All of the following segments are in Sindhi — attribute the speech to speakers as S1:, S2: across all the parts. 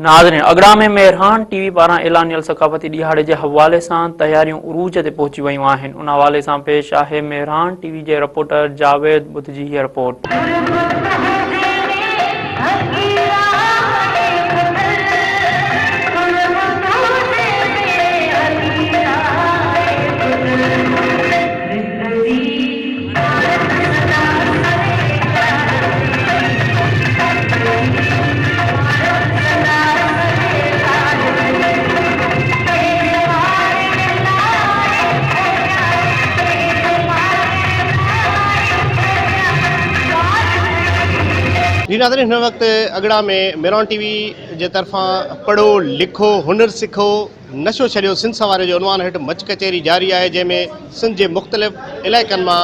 S1: ناظرين اڳڙا ۾ مهراڻ ٽي وي پاران اعلانيل ثقافتي ڏهاڙي جي حوالي سان تياريون عروج تي پهچي ويون آهن ان حوالي سان پيش آهي مهراڻ ٽي وي جي رپورٽر جاويد ٻڌ جي هيء رپورٽ.
S2: جي ناظرين هن وقت اڳڙا ۾ ميران ٽي وي جي طرفان پڙهو لکو هنر سکو نشو ڇڏيو سنڌ سنواريو جي عنوان هيٺ مچ ڪچهري جاري آهي جنهن ۾ سنڌ جي مختلف علائقن مان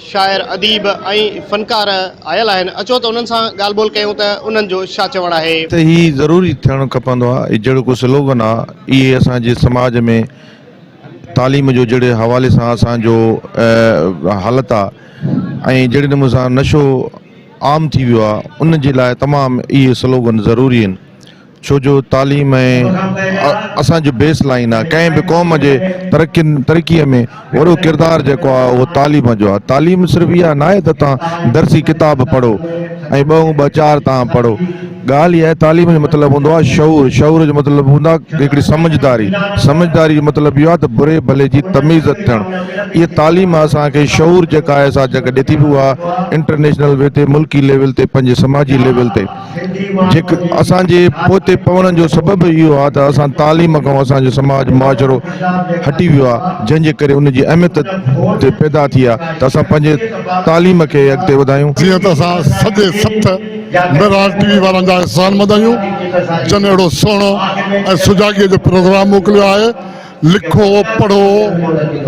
S2: شاعر اديب ۽ فنڪار آيل آهن اچو ته انهن سان ڳالهه ٻولهه ڪيون ته انهن جو ڇا چوڻ آهي.
S3: ته هي ضروري ٿيڻ کپندو آ هي جهڙو ڪو سلوگن آ اهي اسان جي سماج ۾ تعليم جو جهڙي حوالي سان اسان جو حالت آ ۽ جهڙي نموني سان نشو عام ٿي ويو آ ان جي لاء تمام اهي سلوگن ضروري آهن. ڇو جو تعليم ۽ اسان جو بيس لائين آهي ڪنهن به قوم جي ترقين ترقي ۾ وڏو ڪردار جيڪو آهي اهو تعليم جو آهي تعليم صرف اها ناهي ته توهان درسي ڪتاب پڙهو ۽ ٻه ۽ ٻه چار توهان پڙهو ڳالهه اها آهي تعليم جو مطلب هوندو آهي شعور شعور جو مطلب هوندو آهي هڪڙي سمجهداري سمجهداري جو مطلب اهو آهي ته بري ڀلي جي تميز ٿيڻ اها تعليم اسان کي شعور جيڪا آهي سا جيڪا ڏي ٿي اها انٽرنيشنل وي تي ملڪي ليول تي پنهنجي سماجي ليول تي جيڪ اسان جي پوئتي پوڻ جو سبب اهو آهي ته اسان تعليم کان اسان جو سماج معاشرو هٽي ويو آهي جنهن جي ڪري ان جي اهميت تي پيدا ٿي آهي ته اسان پنهنجي تعليم کي اڳتي وڌايون.
S4: جيئن ته اسان سڄي سٿ مهراڻ ٽي وي وارن جا احسانمند آهيون جن اهڙو سهڻو ۽ سجاڳيء جو پروگرام موڪليو آهي. لکو، پڙهو،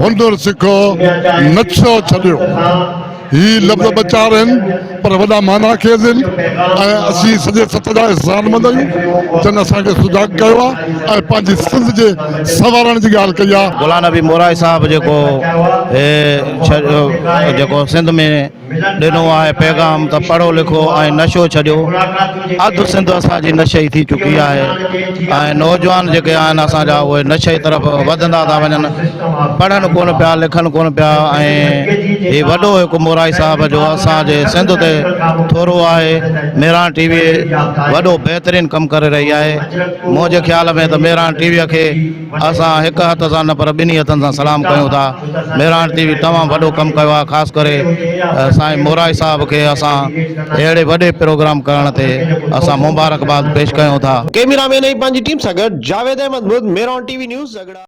S4: هنر سکو، نشو ڇڏيو. هي لفظ ٻه چار آهن پر وڏا معنيٰ خيز آهن ۽ اسين سڄي سٿ جا احسانمند آهيون جن اسان کي سجاڳ ڪيو آهي ۽ پنهنجي سنڌ جي سنوارڻ جي ڳالهه ڪئي آهي.
S5: غلام نبي مورائي صاحب جيڪو هي جيڪو سنڌ ۾ ڏنو آهي پيغام ته پڙهو لکو ۽ نشو ڇڏيو اڌ سنڌ اسان جي نشئي ٿي چڪي آهي ۽ نوجوان جيڪي آهن اسان جا اهي نشئي طرف وڌندا ٿا وڃن پڙهن ڪونه پيا لکن ڪونه پيا ۽ هي وڏو هڪ مورائي صاحب جو اسان جي سنڌ تي ٿورو آهي مهراڻ ٽي وي وڏو بهترين ڪم ڪري رهي آهي منهنجي خيال ۾ ته مهراڻ ٽي وي کي اسان هڪ هٿ سان نه پر ٻنهي هٿن سان سلام ڪيون ٿا. مهراڻ ٽي وي تمام وڏو ڪم ڪيو آهي خاص ڪري سائين مورائي صاحب کي اسان اهڙي وڏي پروگرام ڪرڻ تي اسان مبارڪباد پيش ڪيون ٿا.
S2: ڪئميرا مين ۽ پنهنجي ٽيم سان گڏ Javed Ahmed Badh, Mehran T V news, Agra.